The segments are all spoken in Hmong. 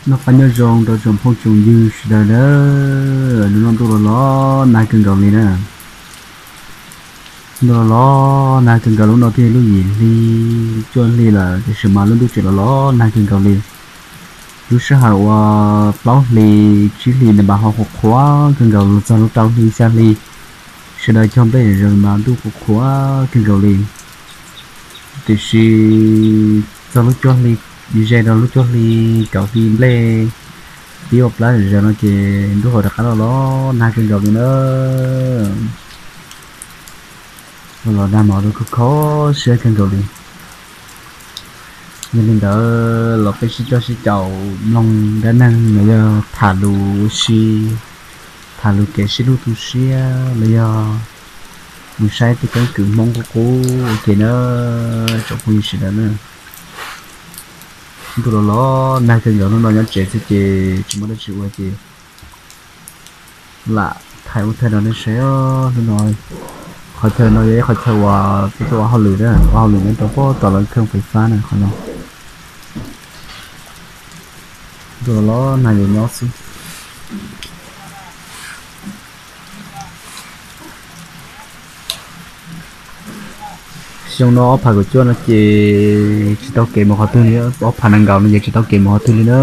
Noj qab nyob zoo rau tsoom phooj tsoom ywg sawv daws na. Hnub no ntuj los los nag kawg nkaus li na. Ntuj los los nag kawg nkaus, lub no twb yog lub yim hli, cuaj hli lawm tiam sis mas lub ntuj tseem los los nag kawg nkaus li. Lub sij hawm uas plaub hli, tsib hli ntawd mas ho qhuav qhuav kawg nkaus, los txog lub rau hli xya hli sawv daws cog nplej zom zaws mas ntuj qhuav qhuav kawg nkaus li. Tiam sis txog lub cuaj hli, ze rau lub cuaj hli, kaum hli nplej pib ua plab zom zaws no ces ntuj ho rov qab los los nag kawg nkaus li na. Los los nag mas ua rau kho kho siab kawg nkaus li. Yog li ntawd los peb sib coj sib caum mloog dab neeg los yog tham lus ua si, tham lus kev sib hlub tu siab los yog mus saib tej keeb kwm Hmoob qub qub ua ke na, tsoom phooj ywg sawv daws na. Ntuj los los nag kawg nkaus, hnub no nyob tsev xwb ces tsis muaj dab tsi ua ces lam thaij ub thaij no nej saib os. Hnub no qhov chaw no yog ib qhov chaw uas peb tuaj ua hauj lwm na, ua hauj lwm nyob rau pem tom lawv kheej fais fab na qhov no. Ntuj los los nag yuav nyob xwb. Xyoo no ob phav kaum cuaj no ces tsis tau kev mus qhov twg li, ob phav nees nkaum no ces tsis tau kev mus qhov twg li na.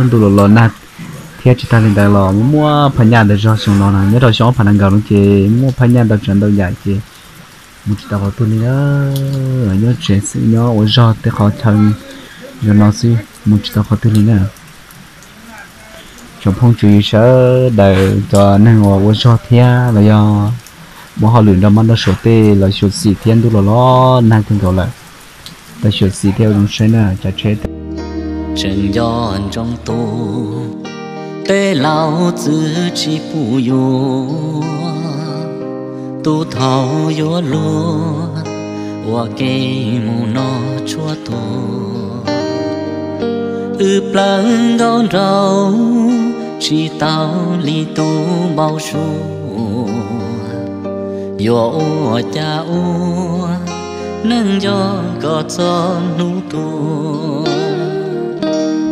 Ntuj los los nag thiab tsis tag li ntawd los muaj phaj nyaj ntawd zog xyoo no na. Nyob rau xyoo ob phav nees nkaum no ces muaj phaj nyaj ntau tsav ntau yam ces mus tsis tau qhov twg li na. Nyob tsev xwb, nyob ua zog tej qhov chaw zoo no xwb, mus tsis tau qhov twg li na. Tsoom phooj tsoom ywg sawv daws, cov neeg uas ua zog thiab los yog ua hauj lwm nrog mab nrog suav tej los xyuam xim thiab, ntuj los los nag kawg nkaus lawm, los xyuam xim thiab ua zoo saib na cov tsheb. Tseem nco ntsoov tus, tej laus txwv tsis pub yuav, tus thaum yuav luag ua ke mus no tshuav tuag. Wb plawv nkauj nraug tsis tau li tus npau suav, yuav ua cas ua neej nco kom txog hnub tuag.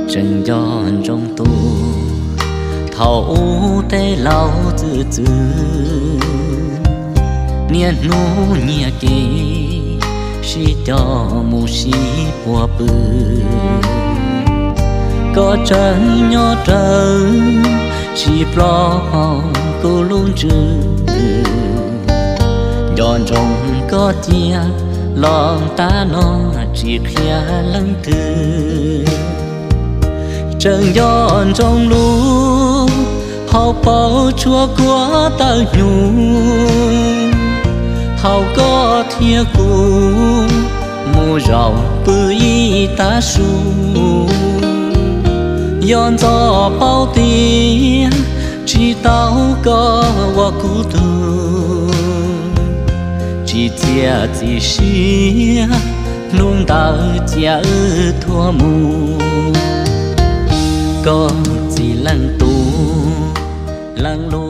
Tseem nco ntsoov tus, thaum ub tej laus txwv txwv, niaj hnub nyiag kev sib coj mus sib puag pw. Koj tseem nyob rawv tsis ploj hauv kuv lub ntsws, nco ntsoov koj cia los tab no tsis qhia leej twg. Tseem nco ntsoov lub hauv paus tshuav kuab tawm hnyuv, thaum koj thiab kuv mus zaum pw ib tav su, yog ntxov paub tias tsis tau koj ua kuv tug, tsis txiaj txim siab hnub ntawd cia wb thuam mus. Koj txiv leej tus leej lub